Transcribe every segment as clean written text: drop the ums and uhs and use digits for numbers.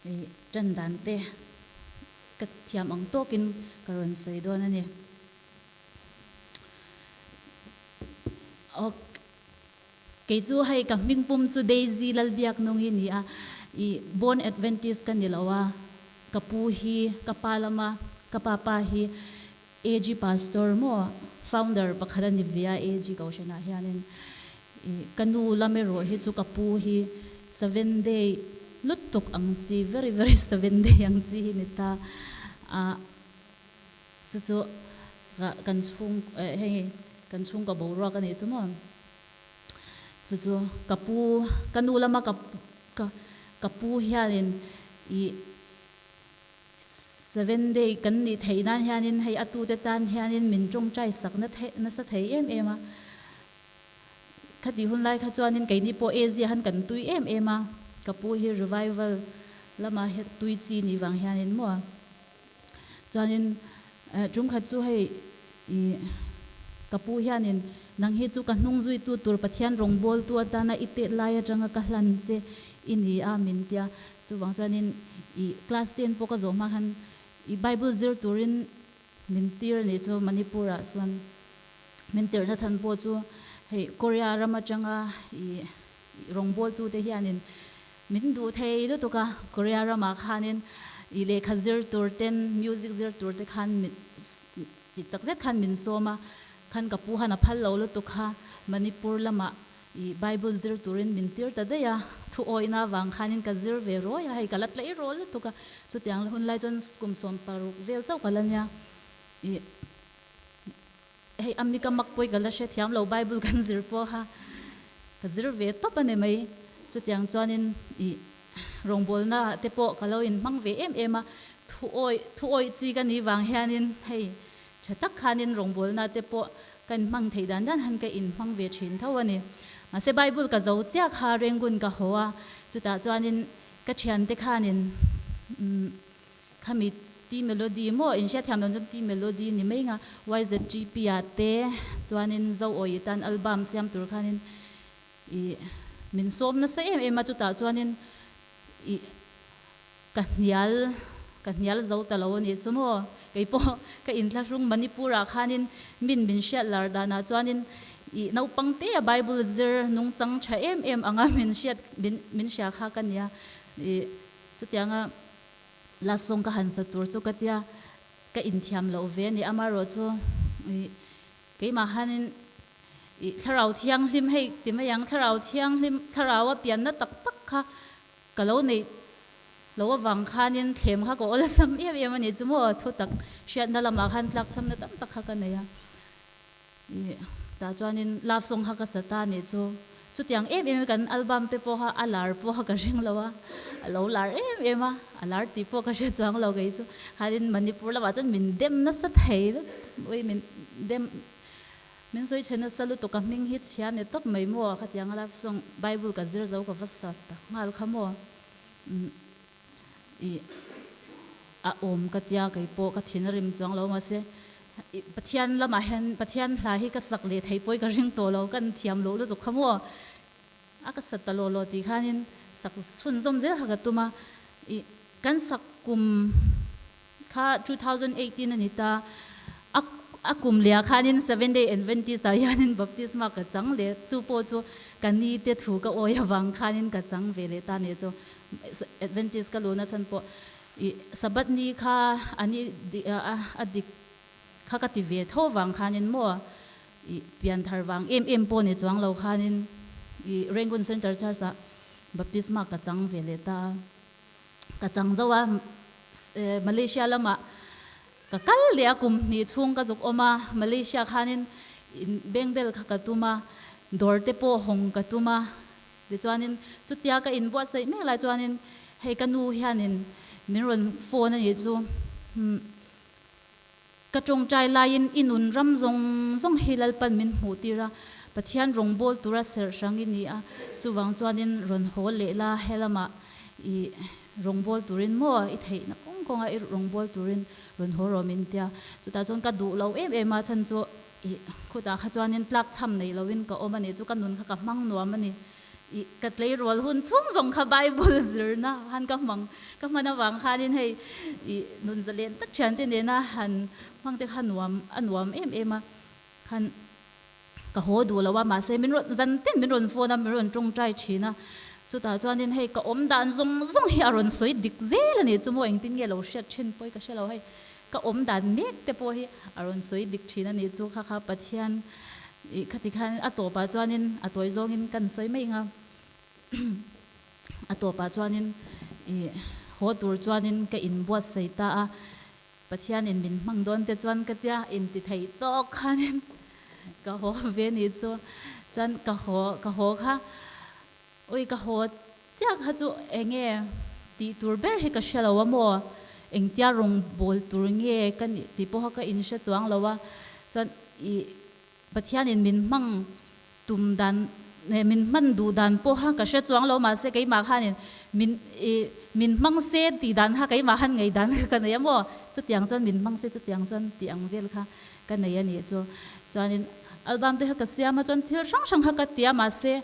I ṭan dan te ka thiam ang tawkin ka rawn sawi dawn a ni. Ok, kei chu hei ka hming pum chu Daisy Lalbiaknung hi ni a, i born Adventist ka ni lo a, ka pu hi ka pa lama ka pa pa hi AG Pastor maw founder pakhat a ni ve a AG Kohhranah hianin i ka nu lam erawh hi chu ka pu hi seven day lutuk ang chi very very seven day ang chi hi ni ta a chu chu ka kan chhung hei kan chhungkaw boruak a nih chu maw chu chu ka pu ka nu lama ka ka ka pu hianin i Seven day kan nih theih nan hianin hei a tute tan hianin min tawngtai sak na theih nasa thei em em a. Khatih hun lai kha chuanin keini pawh Asia han kan tui em em a, ka pu hi revival lama he tui chi nih vang hianin maw. Chuanin tum khat chu hei ih ka pu hianin nang hi chu ka hnung zuitu tur Pathian rawngbawltu atana i tet lai atanga ka hlan che i ni a min tia. Chuvang chuanin i class ten pawh ka zawh hma khan i Bible zir turin min tir a nih chu Manipur ah chuan min tirhna chhan pawh chu hei Korea ram atanga i rawngbawltu te hianin min duh thei lutuk a, Korea ramah khanin i lehkha zir tur ten music zir tur te khan min ti takzet khan min sawm a, khan ka pu khan a phal lo lutuk kha Manipur lamah I Bible zir turin min tir ta daih a, thu awihna avang khanin ka zir ve rawi a, hei ka la tleih rawl lutuk a, chutiang hun lai chuan kum 16 vel chauh ka la nia. I hei a mika mak pawh i ka la hrethiam lo Bible kan zir pawha ka zir ve tawp a ni mai. Chutiang chuanin i rawngbawlna te pawh ka lo inhmang ve em em a, thu awih thu awih chi ka nih vang hianin hei Tha tak khanin rawngbawlna te pawh ka inhmang theih dan dan han ka inhmang ve thin tho a ni. Mahse Bible ka zo chiah kha Rangoon ka haw a, chutah chuanin ka thiante khanin umm khami T Melody maw inhriat thiam dawn chuan T Melody ni mai nga YZGP ah te chuanin Zo Awi tan album siam tur khanin ih min sawm nasa em em a, chutah chuanin ih Ka hnial, ka hnial zo ta lo a nih chu maw? Kei pawh ka inthlahrung Manipur ah khanin min min hriat lar danah chuanin ih naupang te a Bible zir nungchang tha em em anga min hriat min min hria kha ka nia. Ih chutianga love song ka han sa tur chu ka tia ka inthiam loh ve a ni. Amaherawh chu ih keimah khanin ih thlarau thianghlim hei ti mai ang thlarau thianghlim thlarau a pianna tak tak kha Ka lo neih lo avang khanin thlem kha ka awlsam em em a ni chu maw, thu tak hriatna lamah khan tlakchhamna tam tak kha ka nei a. Ih tah chuanin love song kha ka sa ta a nih chu. Chutiang em em kan album te pawh kha a lar pawh kha ka ring lo a, a lo lar em em a, a lar tih pawh ka hre chuang lo kei chu. Khanin Manipur lamah chuan min dem nasa thei vek, ui min dem. Min sawi chhe nasa lutuk a hming hi chhia ni tawp mai maw khatiang a love song bible ka zir zo ka va sa ta nghal kha maw umm ih a awm ka tia kei pawh ka thin a rim chuang lo mahse ih Pathian lamah hian Pathian hla hi ka sak leh theih pawh i ka ring tawh lo kan thiam loh lutuk kha maw a ka sa ta law law tih khanin sak chhunzawm zel kha ka tum a ih kan sak kum Kha 2018 a ni ta. A a kum leh ah khanin Seventh Day Adventist ah hianin baptisma ka chang leh chu pawh chu ka ni te thu ka awi avang khanin ka chang ve leh ta nih chu. Adventist ka luhna chhan pawh ih Sabbath ni kha a ni a a dik kha ka ti ve tho vang khanin maw ih pianthar vang em em pawh ni chuang lo khanin ih Rangoon Central Church ah baptisma ka chang ve leh ta. Ka chang zo a, Malaysia lamah ka kal leh a, kum hnih chhung ka zuk awm a, Malaysia khanin in bengbel kha ka tum a, dawr te pawh hawng ka tum a, tichuanin chutia ka inbuatsaih mek lai chuanin hei ka nu hianin min rawn phone a nih chu, Ka tawngtai laiin i nun ram zawng zawng hi Lalpan min hmuh tir a, Pathian rawngbâwl tura serh hrang i ni a, chuvang chuanin rawn haw leh la, he lamah i rawngbâwl turin maw i theihna kawng kawnga i rawngbâwl turin rawn haw rawh min tia. Chutah chuan ka duh lo em em a, chhan chu i khutah kha chuanin tlakchham nei loin ka awm a nih chu, ka nun kha ka hmang nuam a ni. I ka tleirawl hun chhung zawng kha Bible zirna han ka hmang ka hman avang khanin hei i nun zalen tak thiante nena han hmang te kha nuam a nuam em em a khan ka haw duh lo a mahse min rawn zan ten min rawn phone a min rawn tawngtai thin a chutah chuanin hei ka awm dan zawng zawng hi a rawn sawi dik zel a nih chu maw engtin nge lo hriat thin pawh hi ka hre lo hei Ka awm dan mek te pawh hi a rawn sawi dik thin a nih chu kha kha Pathian ih khati khan a tawpah chuanin a tawi zawngin kan sawi mai ang a, a tawpah chuanin ih haw tur chuanin ka inbuatsaih ta a, Pathianin min hmang dawn te chuan ka tia inti thei tawk khanin ka haw ve nih chu chuan ka haw ka haw kha Ui ka haw chiah kha chu enge tih tur ber hi ka hre lo a maw? Engtia rawn bawl tur nge ka nih tih pawha ka inhre chuang lo a, chuan ih Pathianin min hmang tum dan leh min hman duh dan pawha ka hre chuang lo mahse keimah khanin min ih min hmang se tih dan kha keimah khan ngei dan kha ka nei a maw? Chutiang chuan min hmang se chutiang chuan tih ang vel kha ka nei a nih chu. Chuanin album te kha ka siam a chuan thil hrang hrang kha ka ti a mahse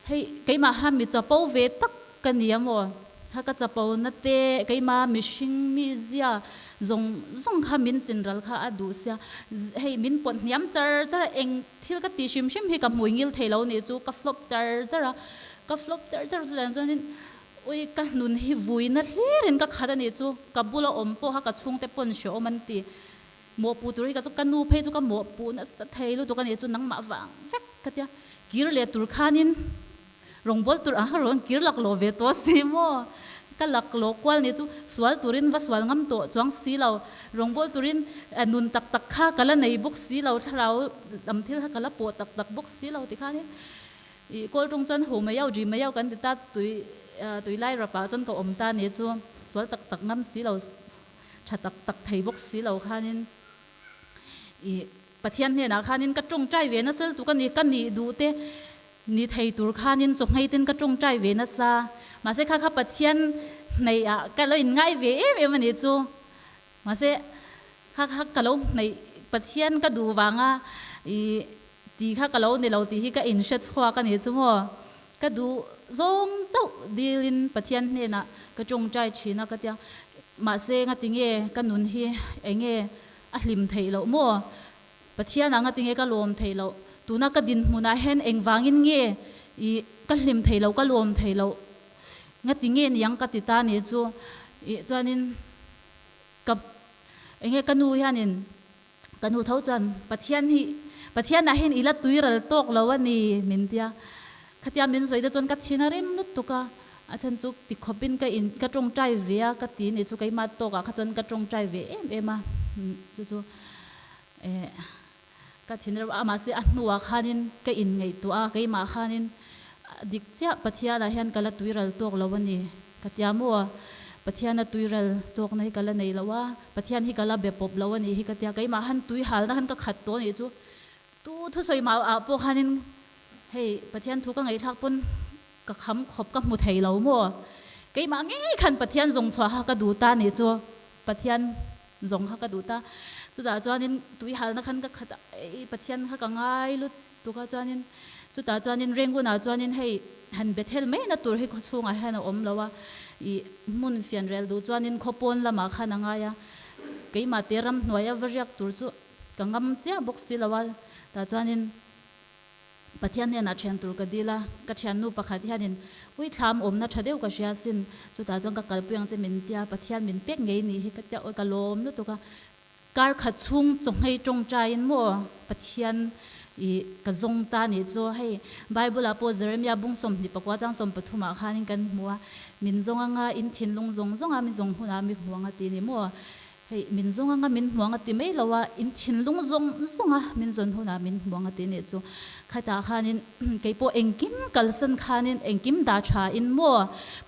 Hei, keimah kha mi chapo ve tak ka ni a maw? Kha ka chapo na te, keimah mihring mizia zawng zawng kha min chinral kha a duh sia. Hei, min pawt hniam char char a, eng thil ka ti hrim hrim hi ka hmui ngil thei lo nih chu, ka flop char char a, ka flop char char chutiang chuanin ui ka hnun hi vuina hlirin ka khat a nih chu, ka bula awm pawha ka chhungte pawn hrehawm an ti. Mawhpuh tur hi ka chu ka nu phei chu ka mawhpuh nasa thei lutuk a nih chu nangmah vang vek ka tia. Kir leh tur khanin rawngbâwl tur ang kha rawn kir laklawh ve tawh si maw? Ka laklawh kual nih chu sual turin va sual ngam tawh chuang si lo. Rawngbâwl turin nun tak tak kha ka la nei bawk si lo, thlarau lam thil kha ka la pawh tak tak bawk si lo ti khanin ih kawl ṭawng chuan ho mai au, ri mai au kan ti ta tui tui lai rapah chuan ka awm ta nih chu sual tak tak ngam si lo. Tha tak tak thei bawk si lo khanin i Pathian hnenah khanin ka tawngtai ve nasa lutuk a ni, ka nih duh te ni thei tur khanin chawhngei ten ka tawngtai ve nasa. Mahse kha kha Pathian hnaih ah ka lo inngai ve em em a nih chu. Mahse kha kha ka lo hnaih Pathian ka duh vanga i ti kha ka lo ni lo tih hi ka inhre chhuak a nih chu maw. Ka duh zawng chauh dilin Pathian hnenah ka tawngtai thin a ka tia, mahse ngatinge ka nun hi enge a hlim theih loh maw? Pathianah ngatinge ka lawm theih loh? Tuna ka dinhmunah hian engvangin nge i ka hlim theih loh, ka lawm theih loh? Ngatinge niang ka ti ta nih chu ih chuanin ka enge ka nu hianin Ka nu tho chuan, Pathian hi, Pathianah hian i la tuiral tawk lo a ni, min ti a. Khatia min sawi te chuan ka chhin a rem lutuk a, a chhan chu ti khawpin ka in, ka tawngtai ve a, ka ti ni chu keimah tawkah kha chuan ka tawngtai ve em em a, chu chu eh ka thin reuh a, mahse a hnuah khanin ka inngaihtuah a, keimah khanin dik chiah Pathianah hian ka la tuiral tawk lo a ni. Ka tia maw? Pathian a tuiral tawkna hi ka la nei lo a, Pathian hi ka la be pawp lo a nih hi ka tia, keimah han tui halna khan ka khat tawh a nih chu. Tu thusawi mah ah pawh khanin hei Pathian thu ka ngaihthlak pawn ka kham khawp ka hmu thei lo maw? Keimah ngei khan Pathian zawng chhuah kha ka duh ta a nih chu, Pathian zawng kha ka duh ta. Chutah chuanin tui halna khan ka khat a, ei Pathian kha ka ngai lut. Tukah chuanin chutah chuanin Rangoon-ah chuanin hei han Bethel mai na tur hi khawchhungah hian a awm lo a, ih hmun fianrial duh chuanin khawpawn lamah khan a ngai a, keimah te ramhnuaia va riak tur chu ka ngam chiah bawk si lo a, tah chuanin Pathian hnenah thian tur ka dil a, ka thiannu pakhat hianin ui thlam awmna tha deuh ka hria asin, chutah chuan ka kalpui ang che min tia, Pathian min pek ngei nih hi ka tia, awi ka lawm lutuk a. Kar khat chhung chawhngei tawngtaiin maw Pathian i ka zawng ta nih chu hei Bible ah pawh Jeremiah bung 24 chang 13 ah khanin kan hmu a, min zawng anga in thinlung zawng zawng a mi zawng hunah mi hmuang a ti ni maw hei min zawng anga min hmuang a ti mai lo a in thinlung zawng zawng a min zawn hunah min hmuang a ti nih chu khatah khanin kei pawh engkim kalsan khanin engkim dah tha in maw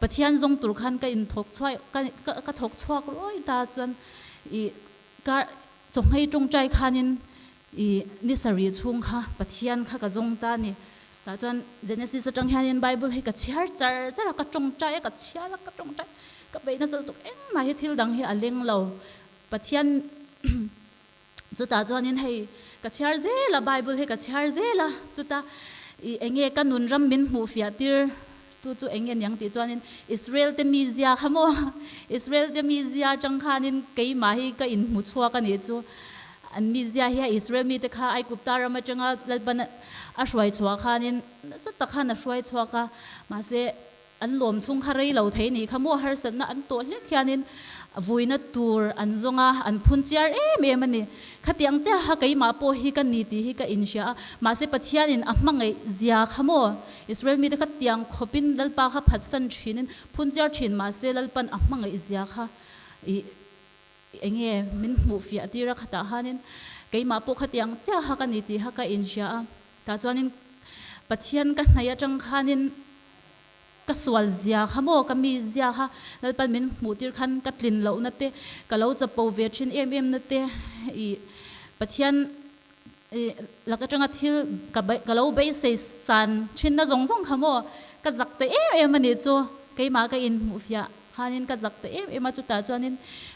Pathian zawng tur khan ka inthawk chhuai ka thawk chhuak ruai ta chuan I kar chawhmei tawngtai khanin i ni sarih chhung kha Pathian kha ka zawng ta a ni. Tah chuan Genesis atang hianin Bible hi ka chhiar char char a, ka tawngtai a, ka chhiar a, ka tawngtai ka beih nasa lutuk engmah hi thil dang hi a leng lo. Pathian chutah chuanin hei ka chhiar zel a, Bible hi ka chhiar zel a, chuta. I enge ka nun ram min hmuh fiah tir tu chu enge niang tih chuanin Israel te mizia kha maw Israel te mizia atang khanin keimah hi ka inhmu chhuak a nih chu. An mizia hi a Israel mite kha Aigupta ram atanga Lalpan a hruai chhuah khanin nasa tak khan a hruai chhuak a, mahse An lawm chhung kha rei lo thei nih kha maw harsatna an tawh hlek hianin vuina tur an zawng a, an phun chiar em em a ni. Khatiang chiaha keimah pawh hi ka ni tih hi ka inhria a, mahse Pathianin a hmangaih zia kha maw Israel mite kha tiang khawpin Lalpa kha phatsan thinin phun chiar thin mahse Lalpan a hmangaih zia kha i enge min hmuh fiah tir a khatah khanin keimah pawh khatiang chiaha ka ni tih kha ka inhria a, tah chuanin Pathian ka hnaih atang khanin Ka sual zia kha maw, ka mi zia kha Lalpan min hmuh tir khan ka tlin lohna te, ka lo chapo ve thin em em na te, i Pathian i lak atanga thil ka ka lo beisei san thin na zawng zawng kha maw, ka zak ta em em a nih chu, keimah ka inhmuh fiah khanin ka zak ta em em a, chutah chuanin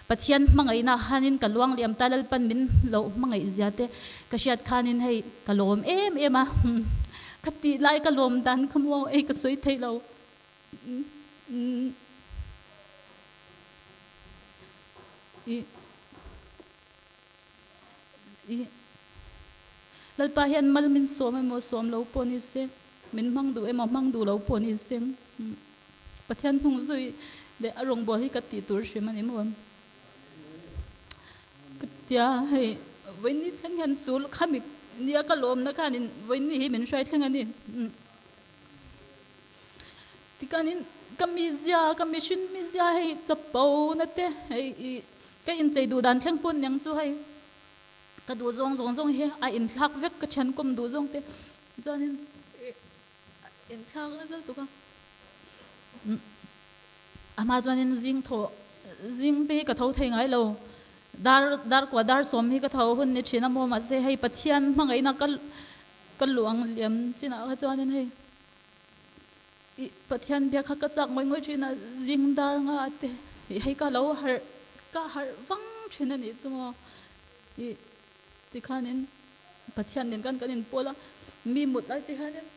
Pathian hmangaihna khanin ka luang liam ta, Lalpan min lo hmangaih zia te ka hriat khanin hei ka lawm em em a. Ka tih lai ka lawm dan kha maw ei ka sawi thei lo. I i Lalpa hian mal min sawm emaw sawm lo pawh ni se, min hmang duh emaw hmang duh lo pawh ni se, Pathian hnung zui leh a rawngbâwl hi ka tih tur hrim a ni maw? Ka tia hei vawiin thleng hian chu khami nia ka lawmna khanin vawiin hi min hruai thleng a ni. Tikhanin ka mizia ka mihring mizia hei chapo na te hei ih ka inchei duh dan thleng pawh niang chu hei ka duh zawng zawng zawng hi a inthlak vek ka thian kawm duh zawng te chuanin ih inthlak nasa lutuk a. A hma chuanin zing thawh zing te hi ka tho thei ngai lo. Dar dar kua dar sawm hi ka tho hun ni thin a maw mahse hei Pathian hmangaihna ka ka luh ang liam chinah kha chuanin hei ih Pathian biak kha ka chak ngawih ngawih thin a zing dar nga te ih hei ka lo harh ka harh vang thin a nih chu maw ih tikhanin Pathian nen khan kan inpawl a mi mut lai te hianin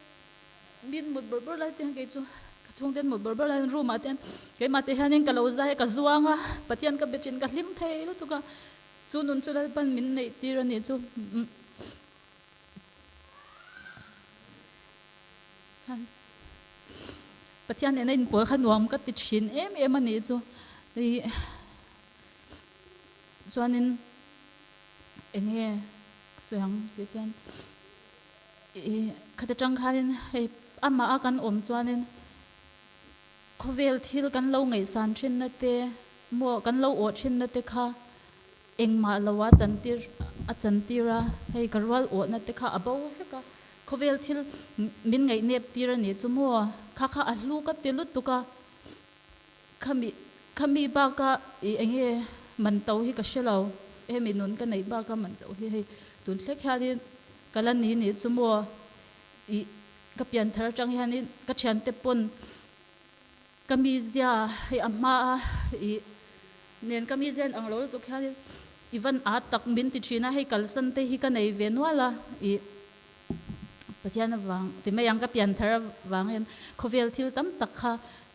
Min mut bawrh bawrh lai te hian kei chu ka chhungte an mut bawrh bawrh lai hian room ah te hian keimah te hianin ka lo zai a ka zuang a, Pathian ka be thin ka hlim thei lutuk a, chu nun chu Lalpan min neih tir a nih chu Pathian nena inpawl kha nuam ka ti thin em em a nih chu ih chuanin eng nge ka sawi ang tih chuan. I khata tang khanin hei amah a kan awm chuanin khawvel thil kan lo ngaihsan thinna te maw kan lo awh thinna te kha engmah lo a chantir a chantir a, hei ka rual awhna te kha a bo vek a, khawvel thil min ngaihnep tir a nih chu maw kha kha a hlu ka ti lutuk a, khami khami baka i enge man to hi ka hre lo, hemi nun ka neih baka man to hi hei tun thlek hianin Ka la ni nih chu maw ih ka pian thar atang hianin ka thiante pawn ka mizia hei a hma a ih nen ka mizia in ang lo lutuk hianin i van at tak min ti thin a hei kalsan te hi ka nei ve nual a ih Pathian avang ti mai ang ka pian thar avang hian khawvel thil tam tak kha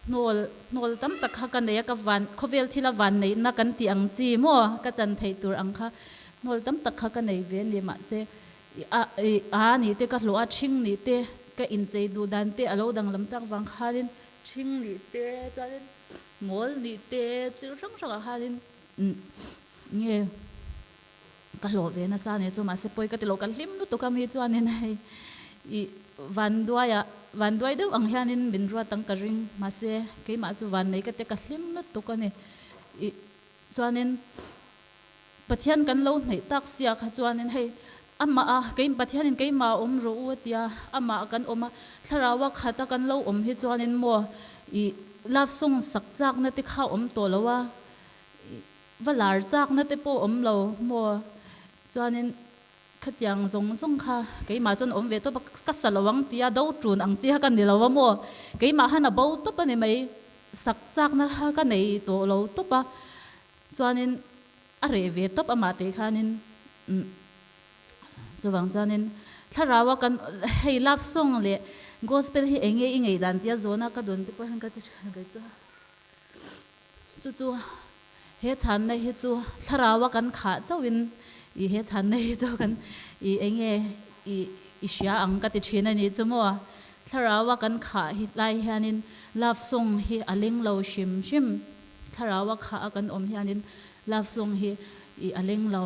hnawl hnawl tam tak kha ka nei a ka van khawvel thil a van neihna kan tih ang chi maw ka chan theih tur ang kha hnawl tam tak kha ka nei ve a ni mahse i a i a nih te ka hlawh a ṭhing nih te ka inchei duh dan te a lo danglam tak vang khanin ṭhing nih te chuanin mawl nih te thil hrang hrangah khanin nge Ka hlawh ve nasa a ni chu mahse pawi ka ti lo, ka hlim lutuk a mi chuanin hei i vanduaia vanduai deuh ang hianin min ruat ang ka ring mahse keimah chu vannei ka tia ka hlim lutuk a ni i chuanin Pathian kan lo hneih tak sia kha chuanin hei amah a kei Pathianin keimah a awm rawh u a tia amah kan awm a thlarau a khat a kan lo awm hi chuanin maw i love song sak chakna te kha awm tawh lo a i Va lar chakna te pawh awm lo maw? Chuanin khatiang zawng zawng kha keimah chuan awm ve tawp a, ka sa lo ang tia do tun ang chi kha ka ni lo a maw? Keimah khan a bo tawp a ni mai, sak chakna kha ka nei tawh lo tawp a, chuanin a reh ve tawp amah tih khanin umm chuvang chuanin Thlarau a kan hei love song leh gospel hi eng nge i ngei dan tia zawhna ka dawn te pawh hian ka ti thin kei chu. Chu chu he chhanna hi chu thlarau a kan khah chauhin i he chhanna hi chu kan i eng nge i i hria ang ka ti thin a nih chu maw. Thlarau a kan khah hi lai hianin love song hi a leng lo hrim hrim. Thlarau a khah a kan awm hianin love song hi i a leng lo.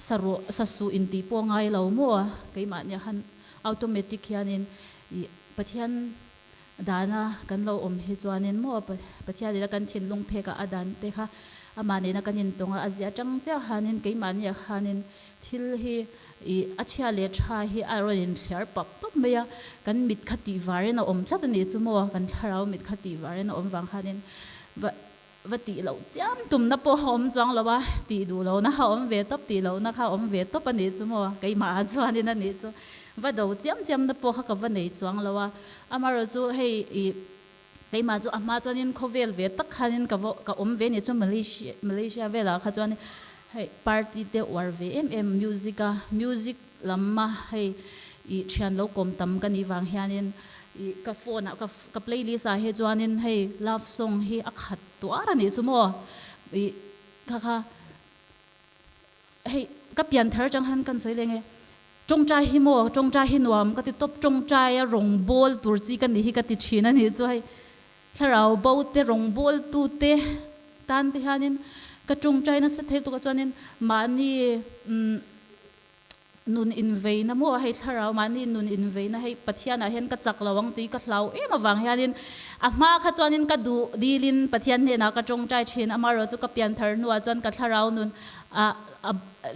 Sa rawh, sa suh intih pawh ngai lo maw? Keimahni khan automatic hianin ih Pathian dana kan lo awm hi chuanin maw Pathian ina kan thinlung phek ah a dan te kha amah nena kan intawng a, a ziah atang chiah khanin keimahni ah khanin thil hi ih a chhia leh tha hi a rawn inthliar pap pap mai a, kan mit kha tih varin a awm tlat a nih chu maw? Kan thlarau mit kha tih varin a awm vang khanin va Va tih loh chiam tumna pawh a awm chuang lo a, tih duh lohna kha a awm ve tawp, tih lohna kha a awm ve tawp a nih chu maw, keimah ah chuanin a nih chu. Va do chiam chiamna pawh kha ka va nei chuang lo a, amaherawh chu hei ih keimah chu a hma chuanin khawvel ve tak khanin ka va ka awm ve nih chu Malaysia Malaysia velah kha chuanin hei party te uar ve em em music a, music lam a hei ih thian lo kawm tam ka nih vang hianin ih ka phone ah ka Ka playlist ah hi chuanin hei love song hi a khat tuar a nih chu maw ih kha kha hei ka pian thar atang hian kan sawi leng e tawngtai hi maw tawngtai hi nuam ka ti tawp tawngtai a rawng bawl tur chi ka nih hi ka ti thin a nih chu hei thlarau bo te rawng bawl tu te tan te hianin ka tawngtai nasa thei tuk a chuanin mahni umm Nun inveina maw hei thlarau mahni nun inveina hei Pathian ah hian ka chak lo ang tih ka hlau em avang hianin a hma kha chuanin ka duh dilin Pathian hnenah ka tawngtai thin amaherawh chu ka pian thar hnuah chuan ka thlarau nun ah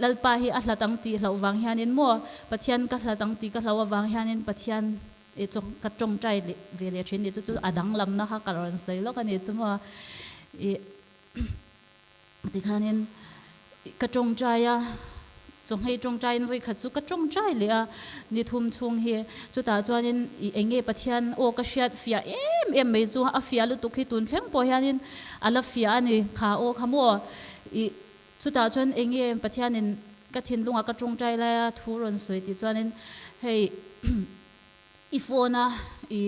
Lalpa hi a hlat ang tih hlauh vang hianin maw Pathian ka hlat ang tih ka hlau avang hianin Pathian i ka tawngtai ve leh thin ni chu chu a danglamna kha ka rawn sawi lawk a ni chu maw i Tikhanin ka tawngtai a, chawhmei tawngtaiin vawi khat chu ka tawngtai leh a, ni thum chhung hi. Chutah chuanin i eng nge Pathian aw ka hriat fiah em em mai chu a fiah lutuk hi tun thleng pawh hianin a la fiah a ni kha aw kha maw. I chutah chuan eng nge Pathianin ka thinlungah ka tawngtai laia thu rawn sawi tih chuanin hei I phone a i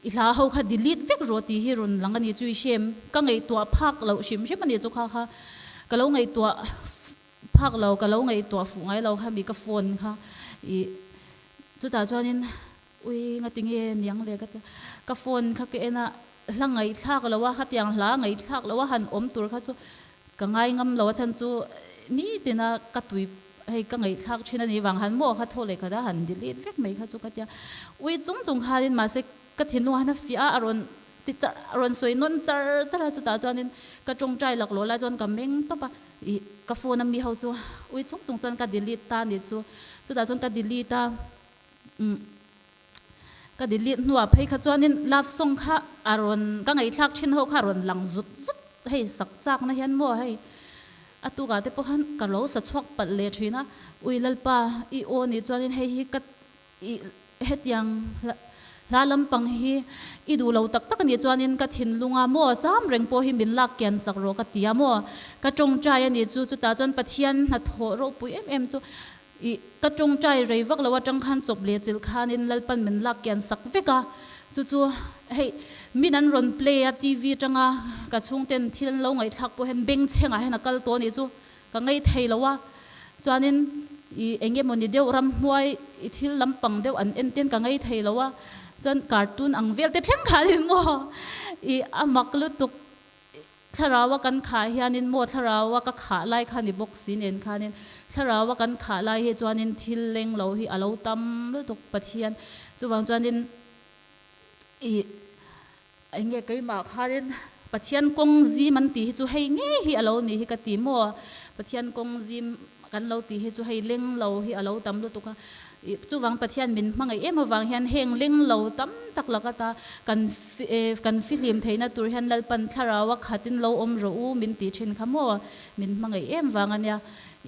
i hla ho kha delete vek rawh tih hi rawn lang a ni chu i hrem ka ngaihtuah phak loh hrim hrim a ni chu kha kha ka lo ngaihtuah phak lo ka lo ngaihtuah fuh ngai lo kha mi ka phone kha i chutah chuanin ui ngati nge niang le ka tia ka phone kha ka en a hla ngaihthlak lo a khatiang hla ngaihthlak lo a han awm tur kha chu Ka ngai ngam lo a chhan chu nitina ka tui hei ka ngaihthlak thin a nih vang han maw kha thaw leh khat a han delete vek mai kha chu ka tia ui chung chung khanin mahse ka thinlung ah hian a fiah a a rawn ti char a rawn sawi nawn char char a chutah chuanin ka tawngtai laklawh lai chuan ka meng tawp a ih ka phone a mi ho chu ui chung chung chuan ka delete ta a nih chu chutah chuan ka delete a umm. Ka delete hnuah phei kha chuanin love song kha a rawn ka ngaihthlak thin ho kha a rawn lang zut zut hei sak chakna hian maw hei a tukah te pawh khan ka lo sa chhuak palh leh thin a ui Lalpa i aw nih chuanin hei hi ka i hetiang hla lampang hi i duh lo tak tak anih chuanin ka thinlunga maw cham reng pawh hi min lak kian sak rawh ka ti a maw ka tawngtai anih chu chutah chuan Pathian hnathawh ropui em em chu Ih, ka tawngtai rei vak lo atang khan chawp leh chilh khanin Lalpan min lak kian sak vek a, chu chu hei min an rawn play a TV atanga ka chhungten thil an lo ngaihthlak pawh hian bengchhengah hian a kal tawh a nih chu ka ngei thei lo a, chuanin ih eng emaw ni deuh ramhnuai i thil lampang deuh an en ten ka ngei thei lo a, chuan cartoon ang vel te thleng khanin maw ih a mak lutuk. Thlarau a kan khah hianin maw thlarau a ka khah lai kha ni bawk si nen khanin thlarau a kan khah lai hi chuanin thil leng lo hi a lo tam lutuk Pathian chuvang chuanin ih eng nge keimah khanin Pathian kawng zim an tih hi chu hei ngei hi a lo nih hi ka ti maw Pathian kawng zim kan lo tih hi chu hei leng lo hi a lo tam lutuk a. Chuvang Pathian min hmangaih em avang hian heng leng lo tam tak lak ata kan kan fihlim theihna tur hian Lalpan thlarau a khatin lo awm rawh u min tih thin kha maw? Min hmangaih em vang a nia.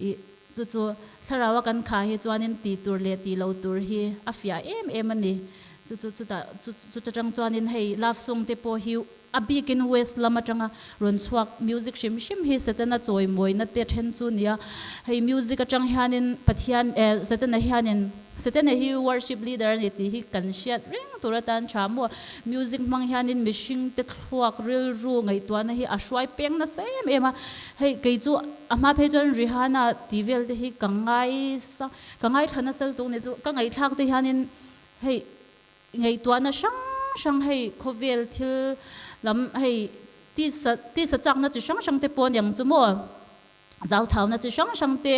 Ih chu chu thlarau a kan kha hi chuanin tih tur leh tih lo tur hi a fiah em em a ni. Chu chu chutah chu chuta tang chuanin hei love song te pawh hi a bikin west lam atanga rawn chhuak music hrim hrim hi Setana chawimawina te then chu nia. Hei music atang hianin Pathian eh Setana hianin Setana hi worship leader a ni tih hi kan hriat reng tur atan tha maw. Music hmang hianin mihring te thluak rilru ngaihtuahna hi a hruai peng nasa em em a. Hei kei chu a hma phei chuan Rihanna tih vel te hi ka ngai sa ka ngaithla nasa lutuk ni chu ka ngaihthlak te hianin Hei ngaihtuahna hrang hrang hei khawvel thil lam hei tisa tisa chakna chi hrang hrang te pawh aniang chu maw zauthauna chi hrang hrang te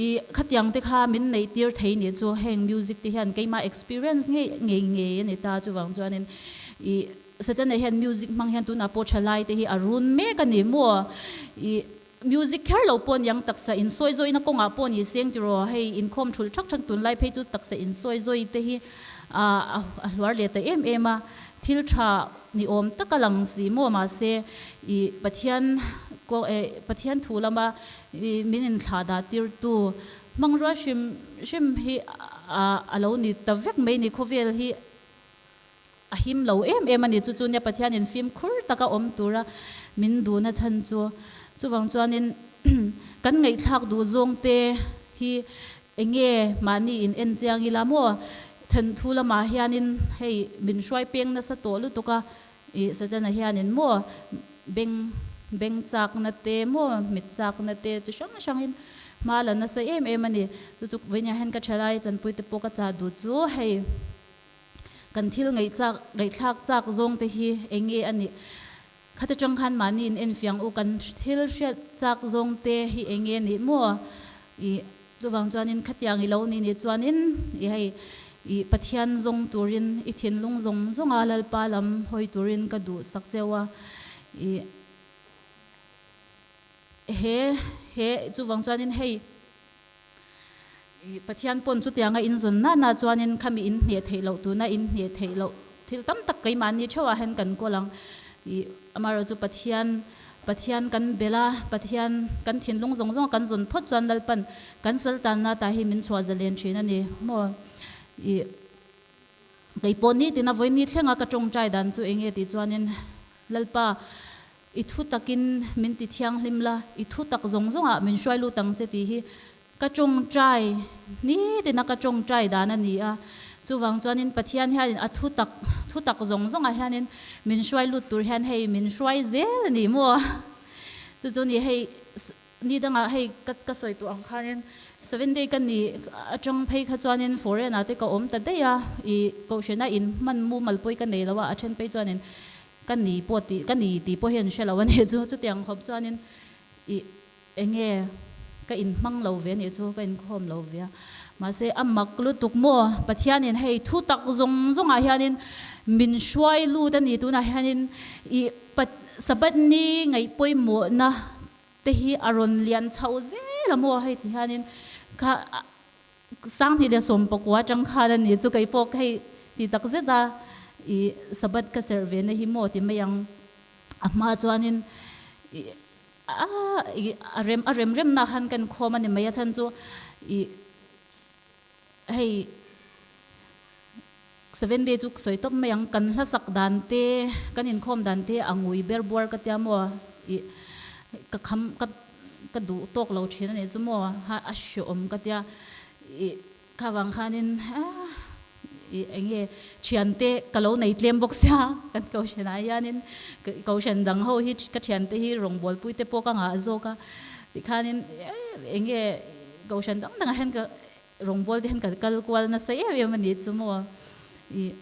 ih khatiang te kha min neih tir thei nih chu heng music te hian keimah experience ngei ngei ngei a ni ta chuvang chuanin ih Setana hian music hmang hian tunah pawh thalai te hi a run mek a ni maw ih Music kher lo pawh niang taksa insawi zawina kawngah pawh ni seng tiraw hei inkhawm thulh thak thak tunlai phei chu taksa insawi zawi te hi a hluar leh ta em em a, thil tha ni awm tak a lang si maw mahse i Pathian Pathian thu lama min inthlah dah tirtu hmangrua hrim hrim hi a lo ni ta vek mai ni khawvel hi. A him lo em em a ni. Chu chu nia Pathianin fimkhur taka awm tura min duhna chhan chu. Chuvang chuanin kan ngaihthlak duh zawngte hi enge mahni in en chiang ila maw? Thenthu lamah hianin hei min hruai peng nasa tawh lutuk a, ih Satana hianin maw beng beng chakna te maw mit chakna te chi hrang hrangin hma la nasa em em a ni. Chu chu vawinia hian ka thalai chanpuite pawh ka chah duh chu hei. Kan thil ngaihchak, ngaihthlak chak zawng te hi eng nge a nih? Khata tang khan mahni in enfiang u, kan thil hriat chak zawng te hi eng nge a nih maw? Ih, chuvang chuanin khatiang i lo ni nih chuanin i hei, ih, Pathian zawng turin i thinlung zawng zawnga Lalpa lam hawi turin ka duh sak cheu a, ih, he, he, chuvang chuanin hei, Pathian pawn chutianga in zawn nana chuanin khami in hneh theih loh tuna in hneh theih loh thil tam tak keimahni theuhah hian kan kawl ang. Amaherawhchu Pathian Pathian kan bel a, Pathian kan thinlung zawng zawng a kan zawn phawt chuan Lalpan kan saltanna tah hi min chhuah zalen thin a ni maw. Kei pawh nitin a vawiin ni thlenga ka tawngtai dan chu enge tih chuanin Lalpa I thu takin min ti thianghlim la, i thu tak zawng zawngah min hruai lut ang che tih hi ka tawngtai nitin a ka tawngtai dan a ni a. Chuvang chuanin Pathian hianin a thu tak thu tak zawng zawngah hianin min hruai lut tur hian hei min hruai zel a ni maw? Chu chu ni hei ni dangah hei ka ka sawi tawh ang khanin seven day ka nih atang phei kha chuanin foreign ah te ka awm ta daih a, i kohhrena in hman mumal pawh hi ka nei lo a, a then phei chuanin Ka ni pawh tih, ka ni tih pawh hian hre lo a nih chu. Chutiang khawp chuanin ih eng nge ka inhmang lo ve a nih chu, ka inkhawm lo ve a. Mahse a mak lutuk maw, Pathianin hei thu tak zawng zawngah hianin min hruai lut a ni. Tunah hianin ih Sabbath ni ngaih pawimawhna te hi a rawn lian chho zel a maw hei ti hianin kha 2019 atang khan a ni chu kei pawh hei ti tak zet a i Sabbath ka serh ve na hi maw ti mai ang a hma chuanin i a i a rem a rem rem na khan kan khawm a ni mai a chhan chu i hei Seven day chu sawi tawp mai ang kan hla sak dan te kan inkhawm dan te a ngui ber buar ka tia maw i ka kham ka ka duh tawk lo thin a nih chu maw ha a hreawm ka tia i kha vang khanin i eng nge thian te ka lo nei tlem bawk sia kan kohhran ah hianin kohhran dang ho hi ka thian te hi rawngbawlpui te pawh ka ngah zawk a tikhanin eng nge kohhran dang dangah hian ka Rawngbâwl te hian kan kal kual nasa em em a nih chu maw? Ih,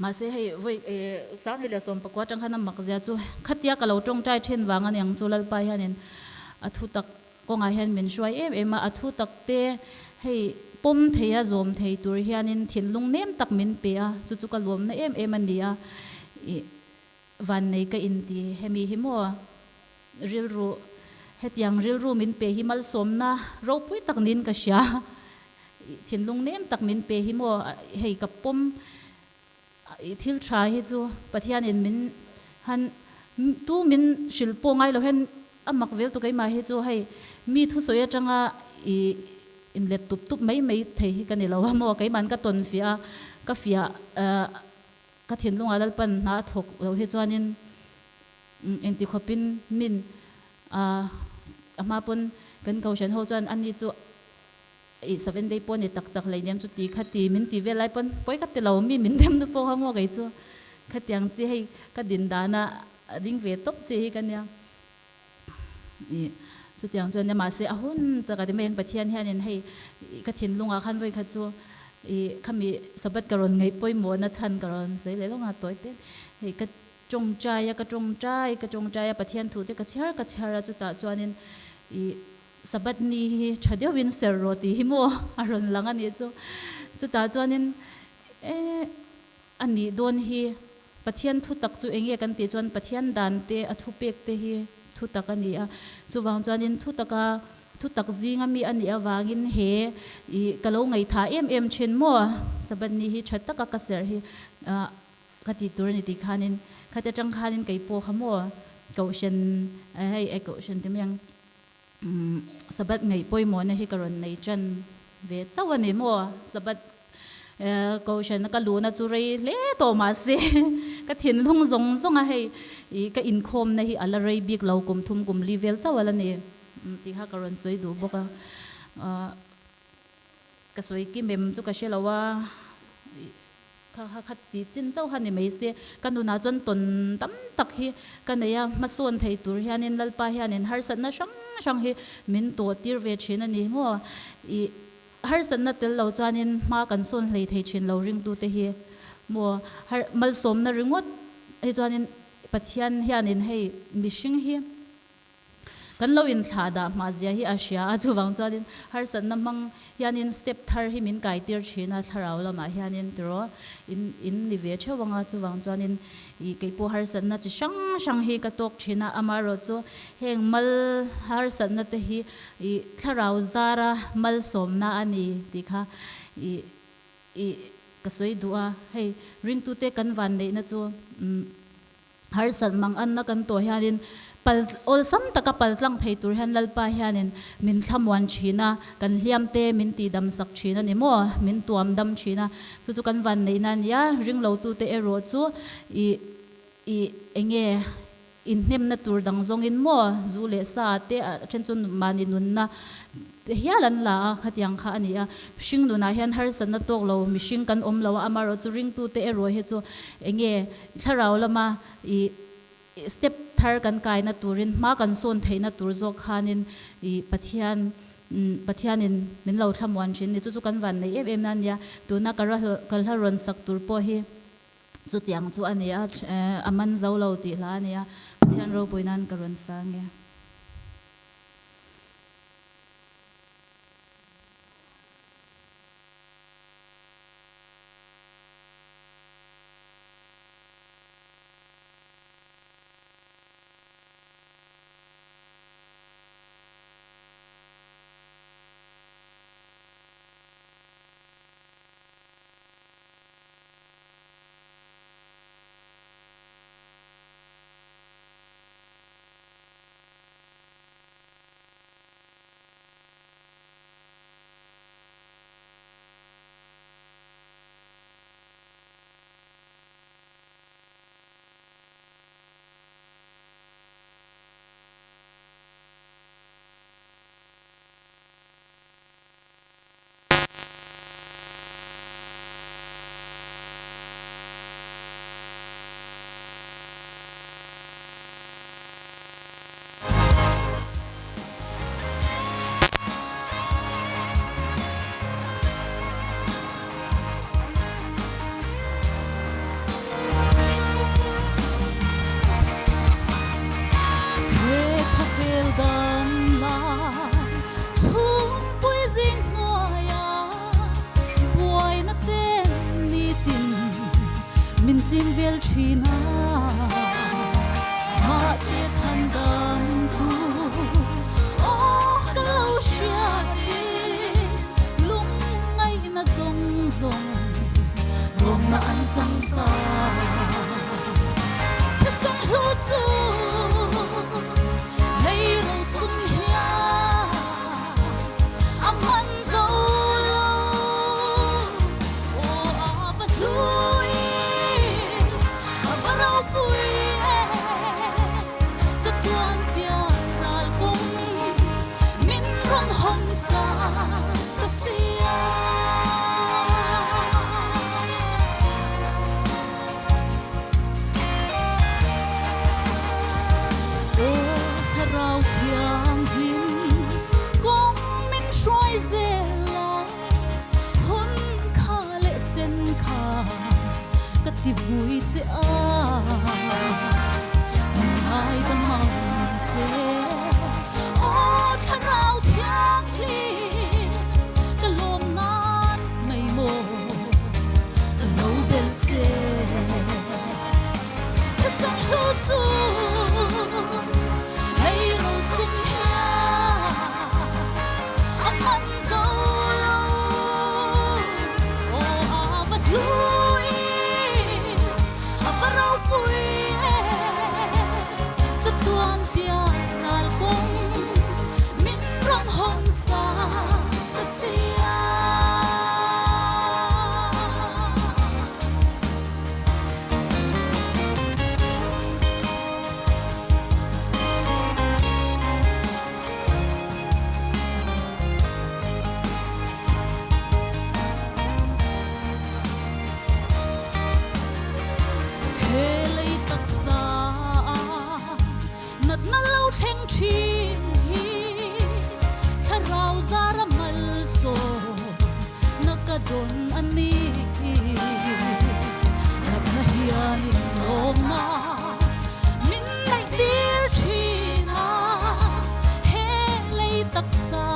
mahse hei vawi 2019 aṭang khan a mak zia chu khatia ka lo ṭawngṭai ṭhen vang a niang chu Lalpa hianin a thu tak kawngah hian min hruai em em a, a thu tak te hei pawm thei a zawm thei tur hianin thinlung nem tak min pe a, chu chu ka lawmna em em a ni a, ih, vannei ka inti hemi hi maw? Rilru, Hetiang rilru min pe hi malsawmna ropui tak niin ka hria. Thinlung nem tak min pe hi maw hei ka pawm i thil tha hi chu Pathianin min han tu min hrilh pawh ngai lo hian a mak vel tu keimah hi chu hei mi thusawi atanga i. inlet tup tup mai mai thei hi ka ni lo a maw, keiman ka tawn fiah a, ka fiah ka thinlungah Lalpan hna a thawk lo hi chuanin engti khawpin min a hma pawn kan kohhran ho chuan ani chu I seven day pawh ni tak tak hleinem chu ti kha ti min ti vel lai pawn pawi ka ti lo mi min dem na pawh kha maw kei chu khatiang chi hei ka din dana a ding ve tawp chi hi ka nia i chutiang chuan nia mahse a hun tak a ti mai ang Pathian hianin hei ka thinlungah khan vawi khat chu i khami Sabbath ka rawn ngaih pawimawhna chhan ka rawn sawi leh lawng a tawi te hei ka tawngtai a ka tawngtai ka tawngtai a Pathian thu te ka chhiar ka chhiar a chutah chuanin i Sabbath ni hi tha deuhin ser rawh tih hi maw a rawn lang a nih chu. Chutah chuanin e a nih dawn hi Pathian thu tak chu eng nge kan tih chuan Pathian dan te a thupek te hi thu tak a ni a. Chuvang chuanin thu taka thu tak zinga mi a nih avangin he i ka lo ngaihthah em em thin maw Sabbath ni hi tha taka ka serh hi Ka tih tur a ni tih khanin khati atang khanin kei pawh kha maw kohhran hei e kohhran ti mai ang Sabbath ngaih pawimawhna hi ka rawn nei tan ve chauh a ni maw Sabbath kohhran ka luhna chu rei hle tawh mahse ka thinlung zawng zawng a hei ih ka inkhawmna hi a la rei bik lo kum thum kum li vel chauh a la ni tih kha ka rawn sawi duh bawk a. Ka sawi kim em chu ka hre lo a, kha kha kha ti chin chauh kha ni mai se, ka nunah chuan tawn tam tak hi ka nei a, hmasawn thei tur hianin Lalpa hianin harsatna hrang hrang hi min tawh tir ve thin a ni maw? Ih harsatna tel lo chuanin hma kan sawn hlei thei thin lo ringtute hi maw? Har malsawmna ringawt hi chuanin Pathian hianin hei mihring hi Kan lo inthlah dah hmah zia hi a hria a, chuvang chuanin harsatna hmang hianin step thar hi min kaitir thin a, thlarau lamah hianin tiraw in in ni ve theuh ang a, chuvang chuanin ih keipawh harsatna chi hrang hrang hi ka tawk thin a, amaherawh chu heng mal harsatna te hi ih thlarau zara malsawmna a ni tih kha ih ih ka sawi duh a, hei ringtute kan vanneihna chu umm. Harsat mang anna kan tawh hianin pal awlsam taka pal tlang thei tur hian Lalpa hianin min thlamuan thin a, kan hliam te min tihdam sak thin a ni maw? Min tuam dam thin a, chu chu kan van neihna a ni a, ringlotute erawh chu ih ih enge inhnemna tur dang zawngin maw zu leh sa te a then chu mahni nunna te hial an la a, khatiang kha a ni a. Hring nunah hian harsatna tawk lo mihring kan awm lo a, amaherawh chu ringtute erawh hi chu enge thlarau lama ih step thar kan kaina turin hma kan sawn theihna tur zawk khanin ih Pathian Pathianin min lo thlamuan thin a ni. Chu chu kan van nei em em na a nia. Tuna ka ka hla rawn sak tur pawh hi chutiang chu a ni a, a man zo lo tih hla a ni a, Pathian ropui nan ka rawn sa nge. ti vui che a, min ngaidam ang che. Aw Thlarau Thianghlim, ka lawm nan mai maw ka lo bel che. Thisen hlu chu lei ro sum hian a man zo lo. Aw a va hlu i, a va ropui e, chatuan pian ral kawng min rawn hawn sa ta sia. He lei taksa natna lo thleng thin hi thlarau zara malsawm na ka dawn a ni. Natna hianin lawmna min neih tir thin a, he lei taksa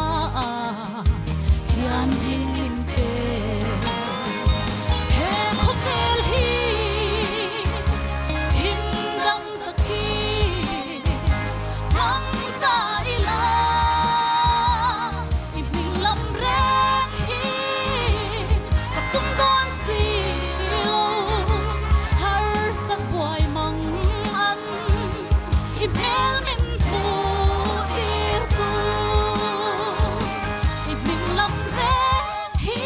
hian hming min pe. He khawvel hi him dam takin hmang ta ila, i hming lam reng hi ka tum dawn si lo. Harsa buai mang an i hmel min hmuh tir tu, i hming lam reng hi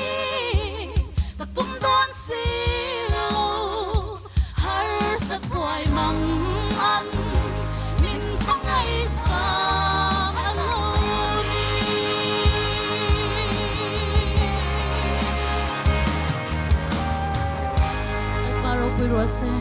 ka tum dawn si lo. Harsa buai mang an min hmangaih vang a lo ni. Lalpa ropui rawh se.